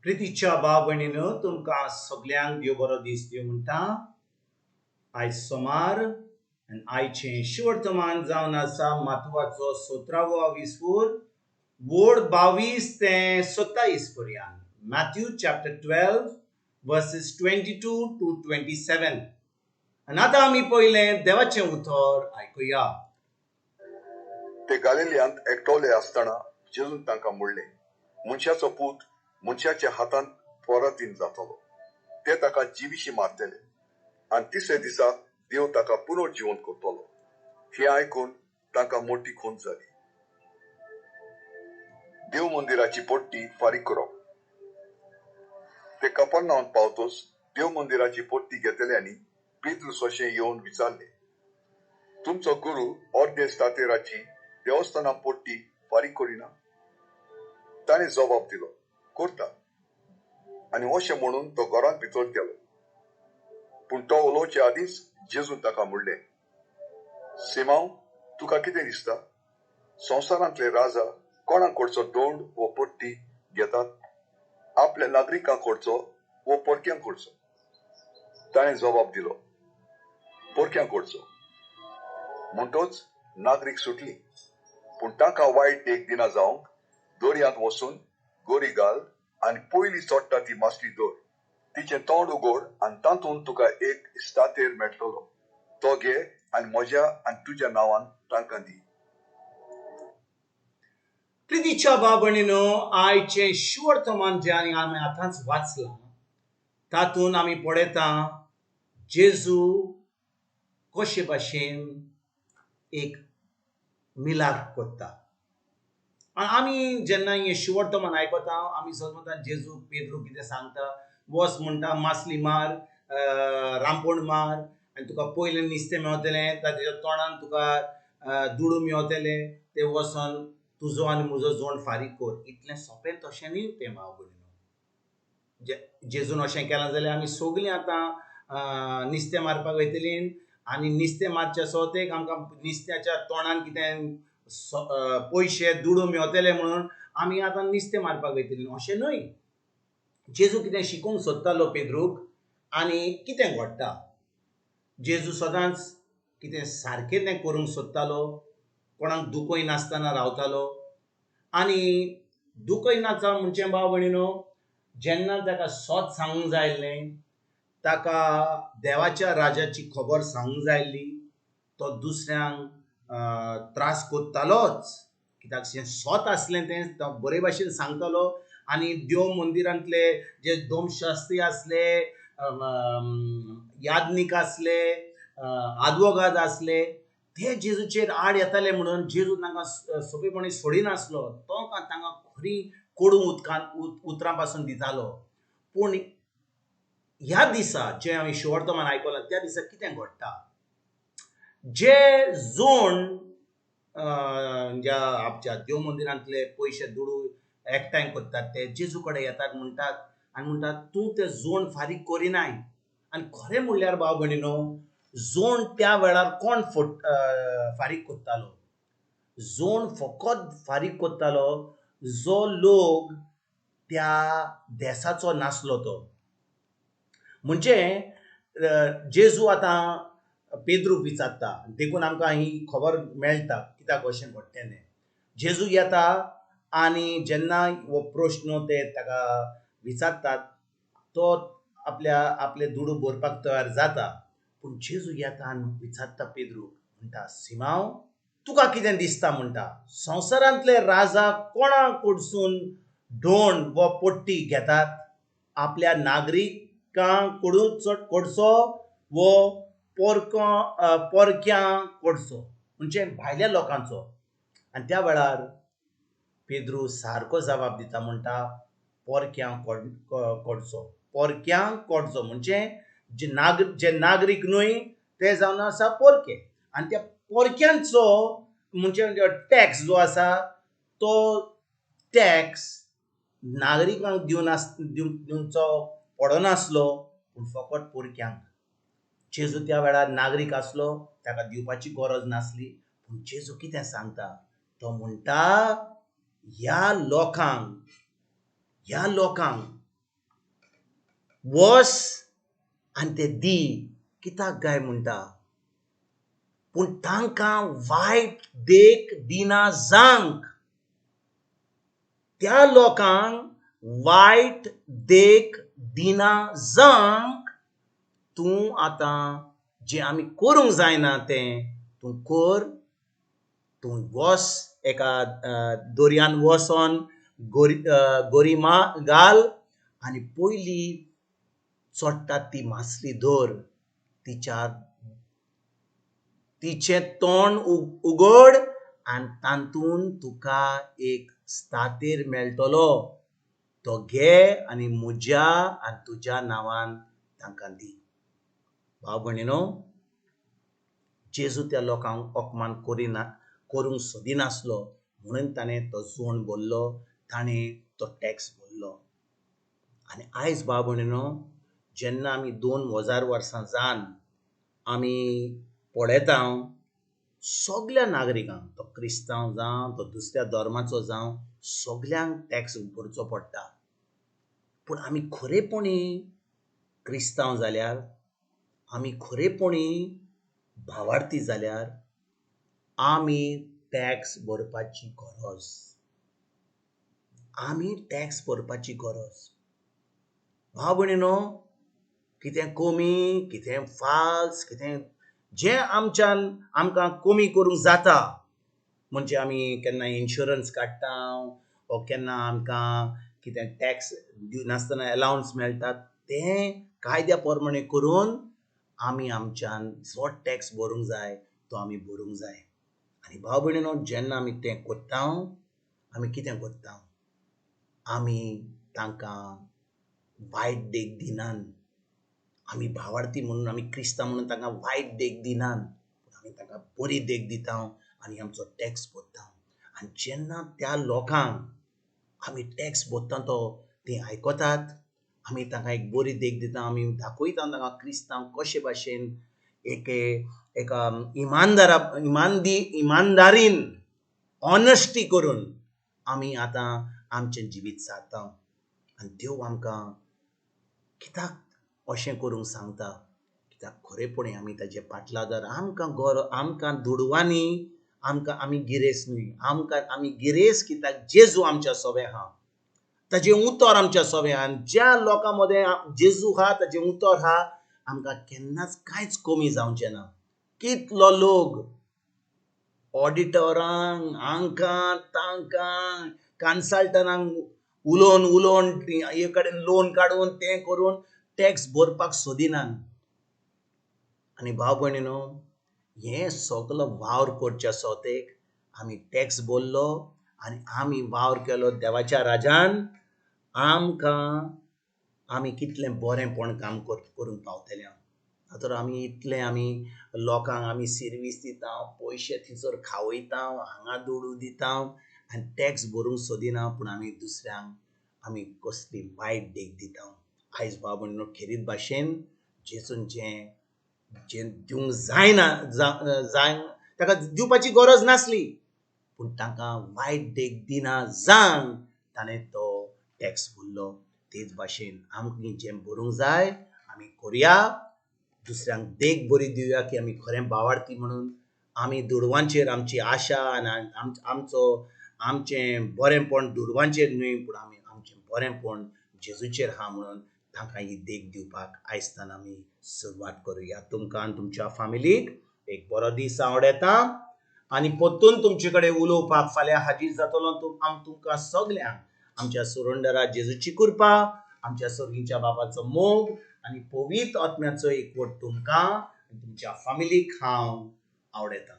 प्रितीच्या भाव भयणीनो, तुमकां सगल्यांक देव बरो दीस दिवं म्हणटा. आयज सोमार आनी आयचें शिवर्तमान जावन आसा मातवाचो 17वो विस्फूर वोड 22 ते 27 पर्यंत. Matthew chapter 12 verses 22 to 27. आनी आतां आमी पयलें देवाचें उतर आयकुया. ते गालिलियांत एकटोले आसतना जेजून तांकां म्हणलें, मनशाचो पूत मनशाच्या हातांत परातीन जातलो, ते ताका जिविशी मारतले आनी तिसऱ्या दिसा देव ताका पुनर्जिवन करतलो. हें आयकून तांकां मोटी खून जाली. देव मंदिराची पट्टी फारीक करप. ते कपर्नावन पावतोच देव मंदिराची पट्टी घेतल्यांनी पेत्रूस अशें येवन विचारले, तुमचो गुरू अर्दे स्तातेराची देवस्थाना पट्टी फारीक करिना? ताणें जबाब दिलो, करता. आनी अशें म्हणून तो घरांत भितर गेलो. पूण तो उलोवचे आदींच जेजून ताका म्हणलें, सिमांव, तुका कितें दिसता? संवसारांतले राजा कोणा कडचो दोंड वो पट्टी घेतात? आपल्या नागरिकां कडचो वो परक्यां कडचो? ताणें जबाब दिलो, परक्यां कडचो. म्हणटच नागरीक सुटली. पूण तांकां वायट देख दिना जावंक दर्यांत वचून गोरी घाल आनी पयली चडटा ती मासली दर, तिचें तोंड उगड आनी तातूंत तुका एक स्तातेर मेळटलो, तो घे आनी म्हज्या आनी तुज्या नांवान तांकां दी. प्रितीच्या भाव भयणीनो, आयचें शिवर्तमान जें आनी आमी आतांच वाचलां तातूंत आमी पळयता जेजू कशे भाशेन एक मिलाग्र करता. आनी आमी जेन्ना हें शिवर्तमान आयकता आमी समजता जेजू पेद्रू कितें सांगता, वच म्हणटा मासली मार, रांपोण मार आनी तुका पयलें नुस्तें मेवतलें, ताच्या तोंडान तुका दुडू मेवतले, ते वचोन तुजो आनी म्हजो जोण फारीक कर. इतलें सोंपें तशें न्ही तें भाव भयणीनो. जेजून अशें केलां जाल्यार आमी सगलीं आतां नुस्तें मारपाक वयतलीं आनी नुस्तें मारच्या सोतेक आमकां नुस्त्याच्या तोंडान कितें पयशे दुडू मेवतले म्हणून आमी आतां नुस्तें मारपाक वयतलीं, अशें न्हय. जेजू कितें शिकोवंक सोदतालो पेद्रूक आनी कितें घडटा, जेजू सदांच कितें सारकें तें करूंक सोदतालो, कोणाक दुखय नासतना रावतालो. आनी दुखय नासतना म्हणचें भाव भयणीनो, जेन्ना ताका सत सांगूंक जाय आसलें, ताका देवाच्या राजाची खबर सांगूंक जाय आसली, तो दुसऱ्यांक त्रास करतालोच, कित्याक जें सत आसलें तें तो बरे भाशेन सांगतालो. आनी देव मंदिरांतले जे दोमशास्त्री आसले, याज्ञीक आसले, आदवोगाद आसले, ते जेजूचेर आड येताले म्हणून जेजू तांकां सोंपेपणी सोडिनासलो. तो तांकां खरी कोडू उदकान उतरां पासून दितालो. पूण ह्या दिसा जें हांवें शिवर्तमान आयकलां त्या दिसा कितें घडटा, जे जोण ज्या आमच्या देव मंदिरांतले पयशे दुडू एकठांय करतात ते जेजू कडेन येतात म्हणटात आनी म्हणटात तूं ते जोण फारीक करिनाय. आनी खरें म्हणल्यार भाव भयणीनो, जोण त्या वेळार कोण फारीक करतालो? जोण फकत फारीक करतालो जो लोक त्या देसाचो नासलो तो. म्हणजे जेजू आतां पेद्रूक विचारता, देखून आमकां ही खबर मेळटा कित्याक अशें घडटें तें. जेजू येता आनी जेन्ना हो प्रश्न ते ताका विचारतात तो आपल्या आपले दुडू भरपाक तयार जाता. पूण जेजू येता आनी विचारता पेद्रूक, म्हणटा, सिमांव, तुका कितें दिसता? म्हणटा, संवसारांतले राजा कोणा कडसून दोण वा पट्टी घेतात? आपल्या नागरिकां कडून कडचो वो परक्यां कडचो, म्हणजे भायल्या लोकांचो. आनी त्या वेळार पेद्रू सारको जबाब दिता, म्हणटा परक्यां कडचो, परक्यां कडचो म्हणजे जे नागरीक न्हय ते जावन आसा परके. आनी त्या परक्यांचो म्हणजे टॅक्स जो आसा तो टॅक्स नागरिकांक दिवचो पडनासलो, पूण फकत परक्यांक. जेजू त्या वेळार नागरीक आसलो, ताका दिवपाची गरज नासली. पूण जेजू कितें सांगता, तो म्हणटा ह्या लोकांक वस आनी ते दी कित्याक काय म्हणटा? पूण तांकां वायट देख दिना जावंक, त्या लोकांक वायट देख दिना जावंक तूं आतां जें आमी करूंक जायना तें तूं कर. तूं वस एका दर्यान वचोन गोरी घाल आनी पयली चडटा ती मासली धर, तिचें तोंड उगड आनी तातूंत तुका एक स्तातेर मेळटलो, तो घे आनी म्हज्या आनी तुज्या नांवान तांकां दी. भाव भयणीनो, जेजू त्या लोकांक अपमान करिना, करूंक सोदिनासलो, म्हणून ताणें तो जोण भरलो, ताणें तो टॅक्स भरलो. आनी आयज भाव भयणीनो, जेन्ना आमी 2000 वर्सां जावन आमी पळयता सगल्या नागरिकांक, तो क्रिस्तांव जावं, तो दुसऱ्या धर्माचो जावं, सगल्यांक टॅक्स भरचो पडटा. पूण आमी खरेपणी क्रिस्तांव जाल्यार, आमी खरेपणी भावार्थी जाल्यार आमी टॅक्स भरपाची गरज, आमी टॅक्स भरपाची गरज. भाव भयणीनो, कितें कमी, कितें फाल्स, कितें जें आमच्यान आमकां कमी करूंक जाता, म्हणजे आमी केन्ना इन्शुरन्स काडटा वो केन्ना आमकां कितें टॅक्स दिनासतना अलावन्स मेळटा, तें कायद्या प्रमाणे करून आमी आमच्यान जो टॅक्स भरूंक जाय तो आमी भरूंक जाय. आनी भाव भयणीनो, जेन्ना आमी तें करता, आमी कितें करता, आमी तांकां वायट देख दिनात. आमी भावार्थी म्हणून, आमी क्रिस्तांव म्हणून तांकां वायट देख दिनात, आमी तांकां बरी देख दिता आनी आमचो टॅक्स भरता. आनी जेन्ना त्या लोकांक आमी टॅक्स भरता तो तीं आयकतात, आमी तांकां एक बरी देख दिता, आमी दाखयता तांकां क्रिस्तांव कशे भाशेन एके एका इमानदारीन ऑनेस्टी करून आमी आतां आमचें जिवीत सारता. आनी देव आमकां कित्याक अशें करूंक सांगता? कित्याक खरेपणी आमी ताजे पाटलादार. आमकां आमकां दुडवांनी आमकां आमी गिरेस्त न्हय, आमकां आमी गिरेस्त कित्याक जेजू आमच्या सोबे आहा, ताजें उतर आमच्या सोबे आहा. आनी ज्या लोकां मदें जेजू आहा, ताजें उतर आहा, आमकां केन्नाच कांयच कमी जावचें ना. कितलो लोक ऑडिटरांक, हांकां तांकां, कन्सल्टंटांक उलोवन उलोवन एक कडेन लोन काडून तें करून टॅक्स भरपाक सोदिनात. आनी भाव भयणीनो, हें सगलो वावर करच्या सोतेक आमी टॅक्स भरलो आनी आमी वावर केलो देवाच्या राजान. आमकां आमी कितलें बरेंपण काम करूंक पावतले. तर आमी इतलें आमी लोकांक आमी सिर्वीस दिता, पयशे थंयसर खावयता, हांगा दुडू दिता आनी टॅक्स भरूंक सोदिना, पूण आमी दुसऱ्यांक आमी कसली वायट देख दिता. आयज भाव भयणीनो, खेरीत भाशेन जेजून जें जें दिवंक जायना, जाय ताका दिवपाची गरज नासली, पूण तांकां वायट देख दिना जावन ताणें तो टॅक्स भरलो. तेच भाशेन आमकां जें भरूंक जाय आमी करुया, दुसऱ्यांक देख बरी दिवया की आमी खरें भावार्थी म्हणून. आमी दुडवांचेर आमची आशा आनी आमचो आमचें बरेंपण दुडवांचेर न्हय, पूण आमी आमचें बरेंपण जेजूचेर आहा म्हणून तांकां ही देख दिवपाक आयजताना आमी सुरवात करुया. तुमकां आनी तुमच्या फामिलीक एक बरो दीस आवडटा आनी परतून तुमचे कडेन उलोवपाक फाल्यां हाजीर जातलो. आम तुमकां सगल्यांक आमच्या सुरंडरा जेजूची कृपा, आमच्या सर्गीच्या बाबाचो मोग आनी पवित्र आत्म्याचो एकवट तुमकां तुमच्या फामिलीक हांव आवडटा.